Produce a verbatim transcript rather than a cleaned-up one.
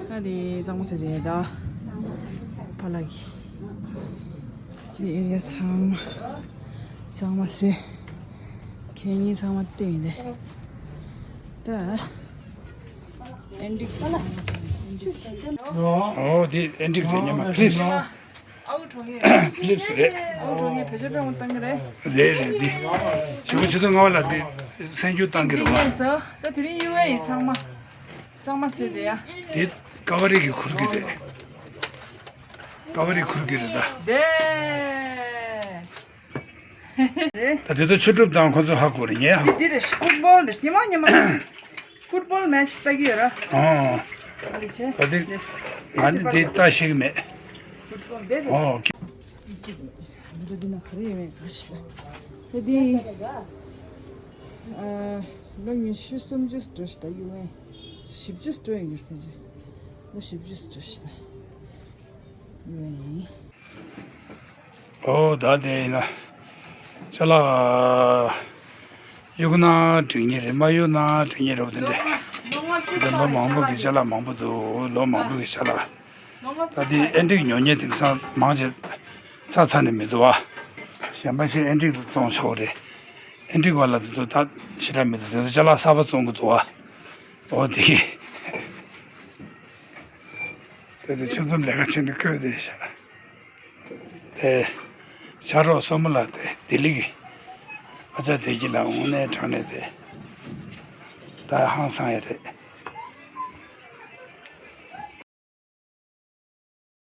ད་དེ་གཙང་མ་ཟེར་དེ་ད་ཕ་ལ་གི་དེ་ཨེ་རི་ཡ་ཚང་མ་གཙང་མ་ཟེར། ཁེ་ཉིན་ཚང་མ་བལྟས་ཡིན་དེ། ད་ཨེན་ཌི་ཨོ་དེ་ཨེན་ཌི་རེད། ཉི་མ་ཕི་ལིབ་སི། ཨའུ་གྲོང་ཡོད། ཕི་ལིབ་སི་རེད། ཨའུ་གྲོང་ཡོད། བེད་སྤྱོད་བཏང་གི་རེད། རེད་རེད། འདི་ཞེ་པོ་ཆེ་ཐུག་ང་བ་ལ་འདི་སེམས་ཁུར་བཏང་གི་རེད་བ། ད་དེ་རིང་ཡུ་ཨེ་ཡི་ཚང་མ་གཙང་མ་བཟོས་བསྡད་ཡ། འདི་ཀ་བ་རི་གི་ཁུར་གི་རེད། ཀ་བ་རི་ཁུར་གི་རེད་ད། དེ་རེད། ད་དེ་ཚོ་ཆོས་གྲུབ་དང་ཁོ་ཚོ་ཧ་གོ་རེད། ངས་ཧ་གོ། འདི་རེད། ཕུཊ་བོལ་རེད། ཉི་མ་ཉི་མ་ཕུཊ་བོལ་མེ་ཆི་ལྟ་གི་ཡོད་ར། ཨོ། ཨ་ནི་ཆེ། ད་དེ་ང་ནི་དེ་ལྟ་ཤེས་ཀྱི་མེད། ཕུཊ་བོལ་དེ་རེད། ཨོ། འདི་ན་ག་རེ་ཡོད་མེད་ག་ཤེས་ལ། དེ་དེ་ཨ་ལོ་ཉི་ཤུ་སུམ་ཅུ་འགྲོ་ཤི་ད་ཡུ་ཨེ་བཞི་བཅུ་འགྲོ་ཡོད་གི་རེད། ལོ་བཞི་བཅུ་འགྲོ་ཤི་ད་ཡུ་ཨེ་ཡིན། ཨོ་ད་དེ་ཡིན་ན་ཅ་ལག་གཡུག་ན་འགྲིག་ཉེ་རེད། མ་གཡུག་ན་འགྲིག་ཉེ་རེད་པ། དེ་འདྲ་དེ་ལོ་མང་པོ་གི་ཅ་ལག་མང་པོ་འདུག་ལོ་མང་པོ་གི་ཅ་ལག་ད་དེ་ཨེ་འགྲིག་ཉོ་ཉེ་དེང་སང་མང་ཆེ་ཚ་ཚ་ནས་མི་འདུག་བ། གཞན་པ་ཞིག་ཨེ་འགྲིག་ཏུ་བཙོང་ཆོག་རེད། ཨེ་འགྲིག་བ་ལ་དེ་ཚོ་ད་ཞེ་དྲག་མི་འདུག་དེ་ཚོ་ཅ་ལག་གསར་པ་བཙོང་གི་འདུག་བ། ཨོ་དེ་དེ་དེ་ཆུ་འཛོམས་ལས་ཀ་བྱེད་ནས་བསྐོས་དེ་ཤ། དེ་ཕྱག་རོགས་སྲུ་མོ་ལགས་དེ་ལྡི་ལི་གི་ཨ་ཅག་བདེ་སྐྱིད་ལགས་དངོས་གནས་དྲང་གནས་དེ་ད་ཧང་སང་ཡ་རེད།